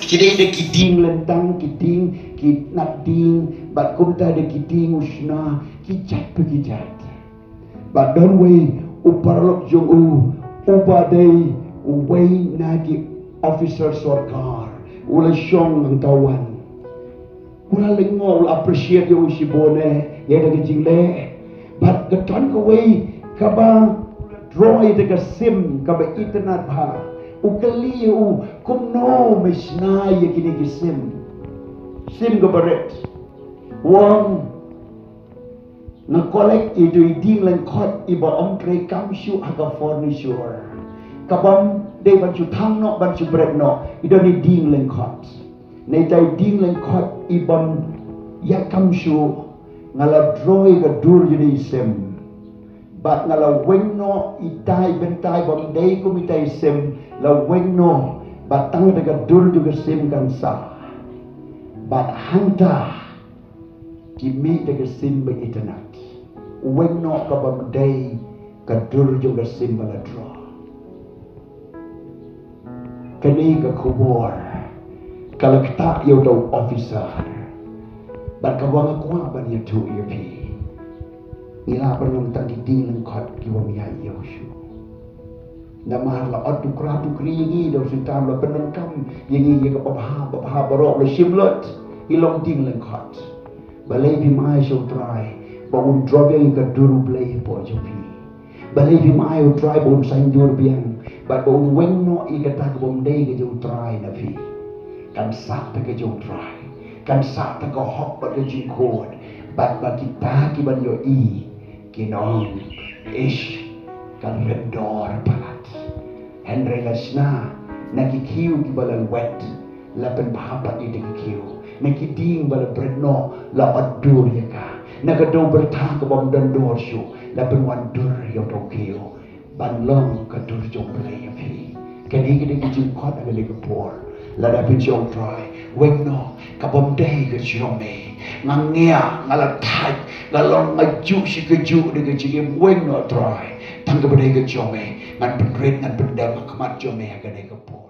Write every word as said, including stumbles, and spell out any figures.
Ki dei da ki dieng lyntang, ki dieng, ki nat dieng, bad kumta da ki dieng u shna, ki jait pa ki jait. Bad don wei u paralok jong u, uba dei uwei na ki officer sorkar, u la shong hangta wan. U la lyngngoh, u la appreciate ïa u shibun eh, ïa da ka jingleh. Bad ka don kawei kaba draw ïa da ka sim kaba itynnad bha. U kylli ïa u, kumno me shna ïa kine ki sim? Sim kaba rit. U ong, nga collect ïa ito i dieng lyngkhot iba ym trei kam shuh ha ka furniture. Ka bym dei ban shu thang noh, ban shu bret noh, i don i dieng lyngkhot. Neitai dieng lyngkhot i bym ïaid kam shuh, nga la draw ïa ka dur jong i sim. Bad nga la weng noh itai bynta i bym dei kum itai i sim, la weng noh, bad tang da ka dur jong ka sim kan sah. Bad hangta ki mih da ka sim ba itynnad. Weng noh ka bym dei ka dur jong ka sim ba la draw. Kane ka khubor ka la ktah ïa uta u officer. Bad kaba nga kwah ban ïathuh ïa phi, ngi lah ban long tang ki dieng lyngkhot ki bym ïaid ïew shuh. Namar la ot tukra tukri ïa ngi da u Soitan, la pyndonkam ïa ngi ïa ka babha babha baroh, la shim lut, ngi long dieng lyngkhot. Balei phim ai sha u Trai ba un draw biang ïa ka dur U Blei hapoh jong phi? Balei phim ai u Trai ba un saiñdur biang bad ba un weng noh ïa kata ka bym dei ka jong u Trai na phi? Kan sah ta ka jong u Trai, kan sah ta ka hok bad ka jingkhuid, bad ba kita kiban ïohi kin ong, ish, kan rem dor palat. Hynrei la shna na ki khiew kiba la lwet, la pynbha pat ïa ki khiew. Na ki dieng ba la bret noh, la ot dur ïa ka. Na ka dew byrtha ka bym don dor shuh, la pynwan dur ïa uta u khiew. Ban long ka dur jong U Blei ïa phi. Kane ka dei ka jingkhot ha kane ka por. Lada phin shong Trai, weng noh, ka bym dei ka jong me. Nga ngiah, nga la thait, nga long, nga juh shi kajuh da ka jingim, weng noh Trai. Tang kaba dei ka jong me, ngan pynrit, ngan pyndem ha khmat jong me ha kane ka por.